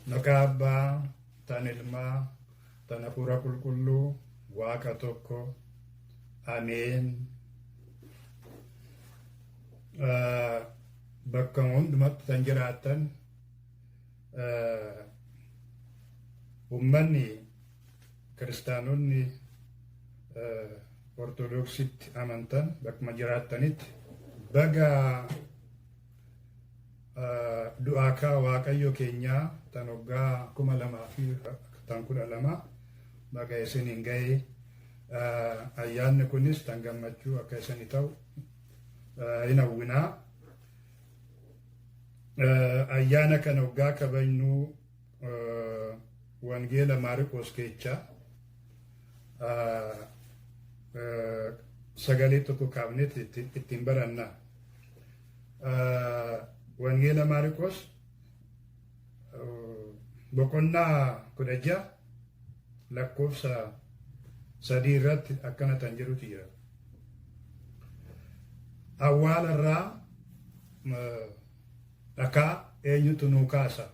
Maqaa Abbaa, tan Ilmaa, tan Hafuura Qulqulluu, Waaqa tokko. Ameen. Bakka hundumatti tan jiraattan ummanni kiristaanonni Ortodoksitti amantan bakkuma jiraattanitti baga du'aa ka'a Waaqayyo keenyaa tan waggaa 2012 baga isiniin ga'e. Ayyaanni kunis tan gammachuu akka isini ta'u hin hawwinaa. Ayyaana kana waggaa kabajnu Wangeela Maariqoos keechaa sagalee tokko kaafneet ittiin baranna. Wangeela Maariqoos boqonnaa 16 lakkoofsa 3 irratti akkana tan jedhutu jira. Awwaala irraa dhakaa eenyutu nuu kaasa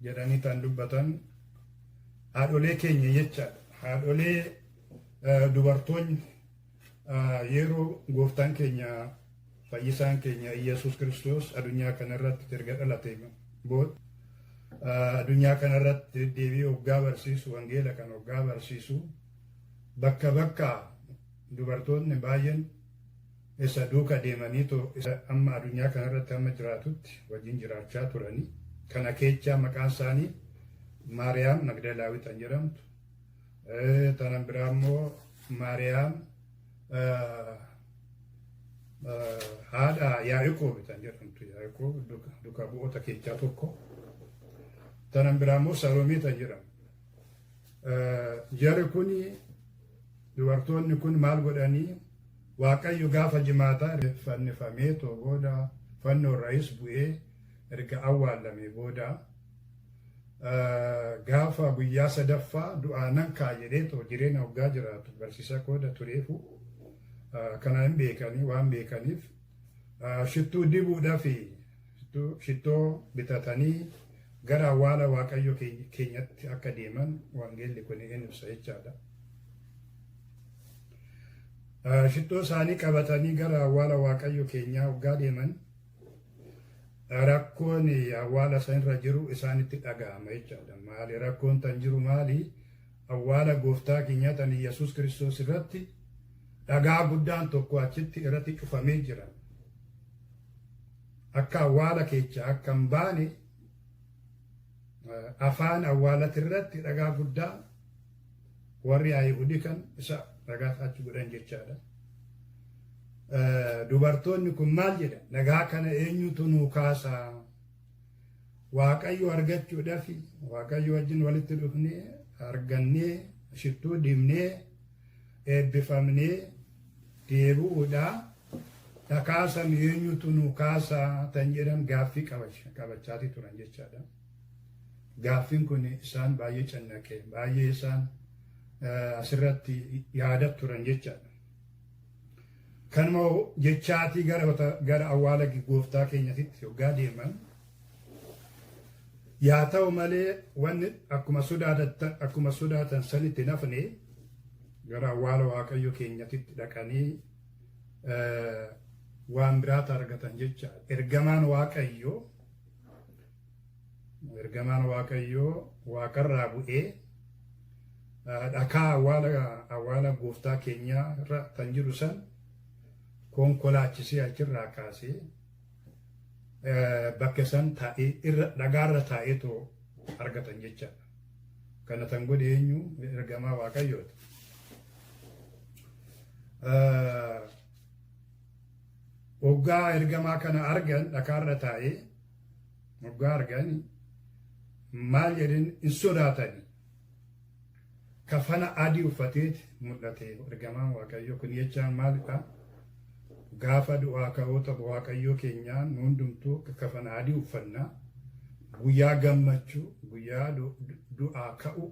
jedhanii tan dubbatan haadholee keenya jechaadha. Haadholee dubartoonni yeroo gooftaan keenya fayyisaan keenya Iyyasuus Kiristoos addunyaa kanarratti erga dhalate booda addunyaa kanarratti deddeebi'ee hoggaa barsiisu, wangeela kan hoggaa barsiisu, bakka bakka dubartoonni baay'een isa duuka deemanii isa amma addunyaa kanarratti amma jiraatutti wajjin jiraachaa turanii. Kana keechaa maqaan isaanii Maariyaam Magdalaawii kan jedhamtu, tanan biraa immoo Maariyaam haadha Yaaqoob kan jedhamtu, Yaaqoob duka bu'oota keechaa tokko, tanan biraa immoo Salomii kan jedhamtu. Jarri kun, dubartoonni kun maal godhanii? Waaqayyo gaafa jimaataa fannifamee too booda, fannoo irraayis bu'ee erga awwaallamee booda, gaafa guyyaa sadaffaa du'aa nan ka'a jedhee too jireenya waggaa jiraatu barsiisaa qooda tureefu kana hin beekanii. Waan beekaniif shittuu dibuudhaaf shittoo bitatanii gara awwaala Waaqayyo keenyatti akka deeman wangeelli kun in ibsa jechaadha. Shittoo isaanii qabatanii gara awwaala Waaqayyo keenyaa waggaa deeman rakkoon awwaala sanirra jiru isaanitti dhaga'ama jechaadha. Maali rakkoon tan jiru? Maali? Awwaala gooftaa keenyaa tan Yesuus Kiristoos irratti dhagaa guddaan tokko achitti irratti cufamee jira. Akka awwaala keessa akka hin baane afaan awwaalati irratti dhagaa guddaa warri Ayihudii kan isa dhagaa achi godhan jechaadha. Dubartoonni kun maal jedhan? Dhagaa kana eenyutu nuu kaasaa? Waaqayyo argachuudhaaf, Waaqayyo wajjin walitti dhufnee argannee, shittuu dibnee, eebbifamnee deebi'uudha. Dhakaa san eenyutu nuu kaasaa tan jedhan gaaffii qabachaatii turan jechaadha. Gaaffiin kun isaan baay'ee cannaqe, baay'ee isaan asirratti yaada turan jechaadha. Kanuma jechaatii gara awwaala gooftaa keenyatitti yoggaa deeman, yaa ta'u malee, wanni akkuma sodaatan sanitti nafne. Gara awwaala Waaqayyo keenyatitti dhaqanii waan biraata argatan jecha. Ergamaan Waaqayyoo waaqarraa bu'ee dhakaa awwaala gooftaa keenyaa irra kan jiru san konkolaachisee achirraa kaasee bakka san taa'ee irra dhagaarra taa'eetoo argatan jechaadha. Kana tan godhe eenyu? Ergamaa Waaqayyooti. Hoggaa ergamaa kana argan, dhakaarra taa'ee hoggaa argan, maal jedhin? Hin sodaatani. Kafana adii uffateet mul'ate ergamaan Waaqayyoo kun. Jechaan maalidha? Gaafa du'aa ka'oota Waaqayyoo keenyaa nu hundumtuu kafana adii uffanna. Guyyaa gammachuu, guyyaa du'aa ka'u,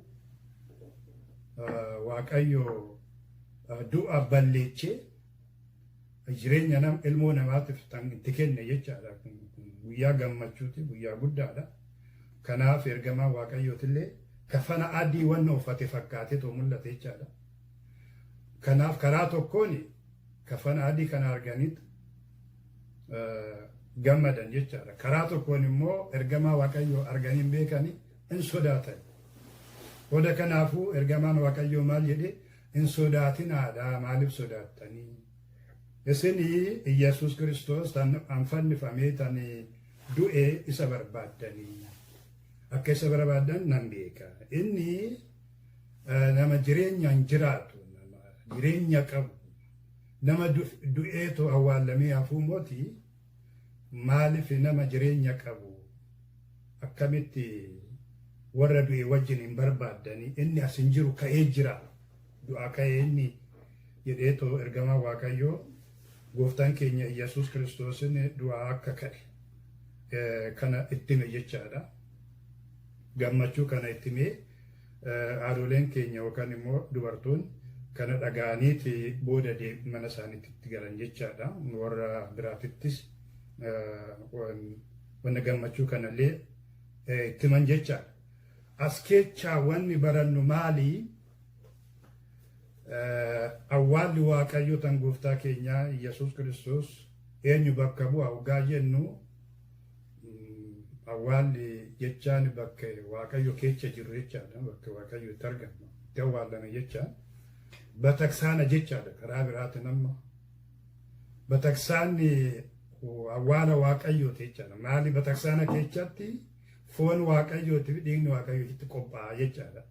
Waaqayyo du'a balleechee jireenya nam ilmoo namaatiif kan itti kenne jechaadha. Guyyaa gammachuuti, guyyaa guddaadha. Kanaaf ergamaa Waaqayyootillee kafana adii wanna uffate fakkaateetoo mul'ate jechaadha. Kanaaf karaa tokkoon kafana adii kana arganiit gammadan jechaadha. Karaa tokkoon immoo ergamaa Waaqayyoo arganii hin beekani, hin sodaatan. Qooda kanaafuu ergamaan Waaqayyoo maal jedhe? "Hin sodaatinaadha, maaliif sodaattanii? Isin Iyyasuus Kiristoos tan an fannifamee tan du'e isa barbaaddanii. Akka isa barbaaddan nan beeka. Inni nama jireenyaan jiraatu, nama jireenya qabu, nama du'eetu awwaalamee hafuu mooti. Maaliif nama jireenya qabu akkamitti warra du'e wajjin hin barbaaddanii? Inni as hin jiru, ka'ee jira. Du'aa ka'ee inni" jedheetoo ergamaa Waaqayyoo gooftaan keenya Iyyasuus Kiristoosin du'aa akka ka'e kana itti hime jechaadha. Gammachuu kana itti himee haadholeen keenya yookaan immoo dubartoonni kana dhaga'aniiti booda mana isaaniitti itti galan jechaadha. Warra biraatittis wanna gammachuu kanallee itti himan jechaadha. As keechaa wanni barannu maali? Awwaalli Waaqayyo tan gooftaa keenyaa Iyyasuus Kiristoos eenyu bakka bu'a hoggaa jennu, awwaalli jechaan bakka Waaqayyo keessa jiru jechaadha. Bakka Waaqayyo itti argamu, itti awwaallame jecha. Bataksaana jechaadha karaa biraatiin amma. Bataksaanni awwaala Waaqayyooti jechaadha. Maali? Bataksaana keessatti foon Waaqayyooti fi dhiigni Waaqayyootitti qophaa'a jechaadha.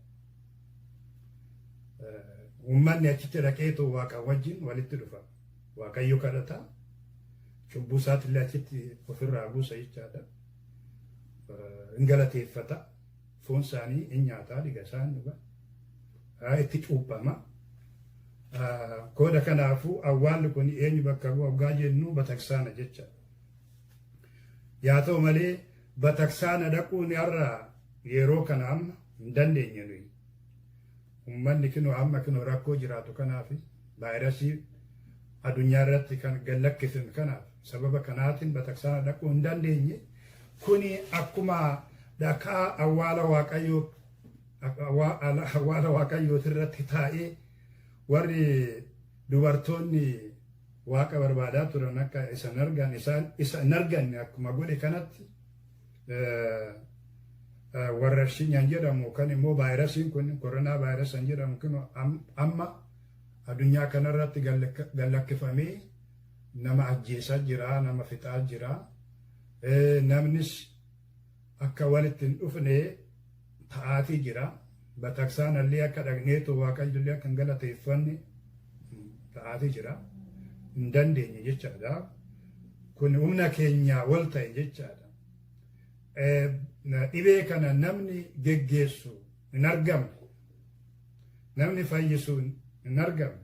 Uummanni achitti dhaqeetu Waaqa wajjin walitti dhufa. Waaqayyo kadhata. Cubbuu isaatillee achitti ofirraa buusa jechaadha. Hin galateeffata. Foon isaanii hin nyaataa, dhiiga isaan dhuga. Itti cuuphama. Kooda kanaafuu awwaalli kun eenyu bakka bu'a hoggaa jennu, bataksaana jecha. Yaa ta'u malee, bataksaana dhaquun har'a yeroo kana amma hin dandeenye nuyi. Uummanni kinoo amma kinoo rakkoo jiraatu kanaaf, vaayirasii addunyaa irratti kan gallakkifame kanaaf, sababa kanaatiin bataksaana dhaquu hin dandeenye. Kuni akkuma dhakaa awwaala Waaqayyoo, awwaala Waaqayyooti irratti taa'ee warri dubartoonni Waaqa barbaadaa turan akka isan argan, isaan isa hin arganne akkuma godhe kanatti, warrarshinyaan jedhamu kan immoo vaayirasiin kun, koronaa vaayirasiin jedhamu kun, amma addunyaa kanarratti gallakkifamee nama ajjeesaa jira, nama fixaa jira. Namnis akka walitti hin dhufne ta'aatii jira. Bataksaanallee akka dhaqneetu Waaqayyollee akka hin galateeffanne ta'aatii jira. Hin dandeenye jechaadha. Kun humna keenyaa wal ta'e jechaadha. Dhibee kana namni geggeessu hin argamne. Namni fayyisu hin argamne.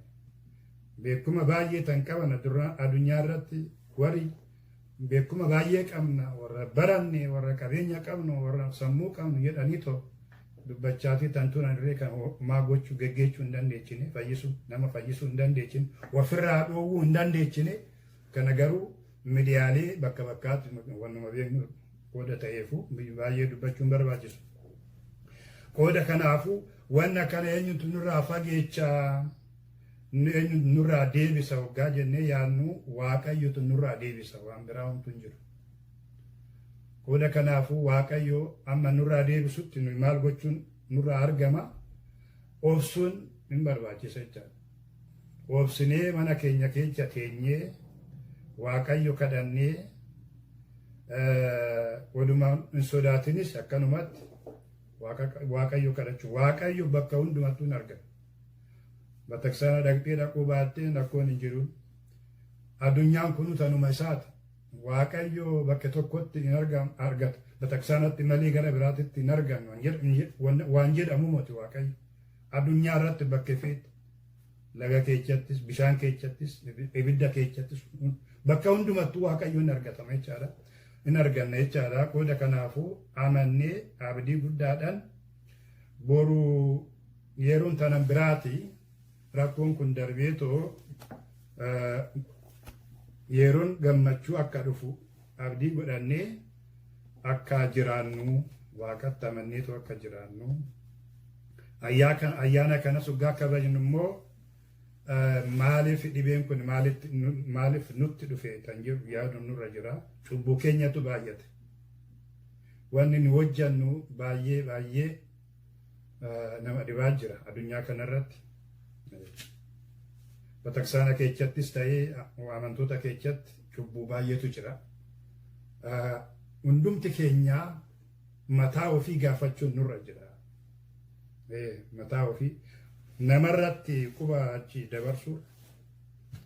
Beekuma baay'ee tan qaban addunyaa irratti, warri beekuma baay'ee qabna, warra baranne, warra qabeenya qabnu, warra sammuu qabnu jedhanii too dubbachaatii tan turan irree kan homaa gochuu geggeechuu hin dandeechine, fayyisuu, nama fayyisuu hin dandeechine, ofirraa dhoowwuu hin dandeechine. Kana garuu miidiyaalee bakka bakkaatti wannuma beeknu qooda ta'eefu baay'ee dubbachuun barbaachisu. Qooda kanaafuu wanna kana eenyutu nurraa fageechaa, eenyutu nurraa deebisa waggaa jennee yaadnu, Waaqayyotu nurraa deebisa, waan biraa homtuu hin jiru. Qooda kanaafuu Waaqayyo amma nurraa deebisutti nuyi maal gochuun nurraa argama? Obsuun hin barbaachisa jechaadha. Obsinee mana keenya keessa teenyee Waaqayyo kadhannee, waluma hin sodaatinis, akkanumatti Waaqayyo kadhachuu. Waaqayyo bakka hundumattuu hin argama. Bataksaana dhaqxee dhaquu baattee rakkoon hin jiru. Addunyaan kunu tanuma isaati. Waaqayyo bakka tokkotti hin argatu. Bataksaanatti malee gara biraatitti hin argannu waan jedhamu moti Waaqayyo. Addunyaa irratti bakka feete, laga keessattis, bishaan keessattis, ibidda keessattis, bakka hundumattuu Waaqayyo hin argatama jechaadha. Hin arganna jechaadha. Qooda kanaafuu amannee abdii guddaadhaan boru yeroon tanan biraati rakkoon kun darbeetoo yeroon gammachuu akka dhufu abdii godhannee akka jiraannu. Waaqatti amanneetu akka jiraannu. Ayyaana kanas waggaa kabajnu immoo maaliif dhibeen kun maaliif nutti dhufe kan jedhu yaaduun nurra jira. Cubbuu keenyatu baay'ate. Wanni nu hojjannu baay'ee baay'ee nama dhibaa jira addunyaa kanarratti. Bataksaana keessattis ta'ee amantoota keessatti cubbuu baay'eetu jira. Hundumti keenyaa mataa ofii gaafachuun nurra jira. Mataa ofii namarratti quba achi dabarsuu,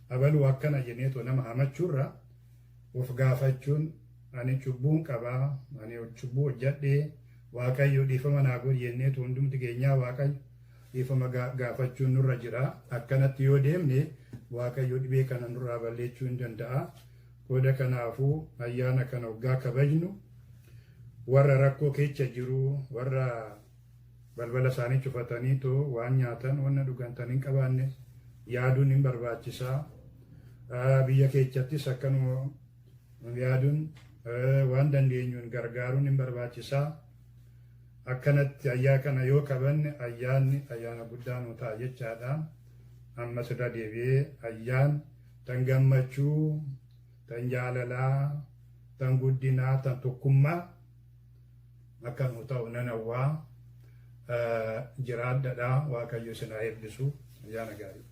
abaluu akkana jenneetoo nama hamachuurra, of gaafachuun, ani cubbuun qabaa, ani cubbuu hojjadhee, Waaqayyo dhiifama naa godhi jenneetu hundumti keenyaa Waaqayyo dhiifama gaafachuun nurra jira. Akkanatti yoo deemne Waaqayyo dhibee kana nurraa balleechuu hin danda'a. Qooda kanaafuu ayyaana kana waggaa kabajnu warra rakkoo keessa jiru, warra balbala isaanii cufatanii too waan nyaatan wanna dhugan hin qabaanne yaaduun hin barbaachisaa. Biyya keessattis akkanuma yaaduun, waan dandeenyuun gargaaruun hin barbaachisaa. Akkanatti ayyaa kana yoo qabanne ayyaanni ayyaana guddaa nu ta'a jechaadha. Ammas irra deebi'ee ayyaan tan gammachuu, tan jaalalaa, tan guddinaa, tan tokkummaa akka nu ta'u nan hawwaa. Jiraadhadha. Waaqayyo isin haa eebbisu. Ayyaana gaarii.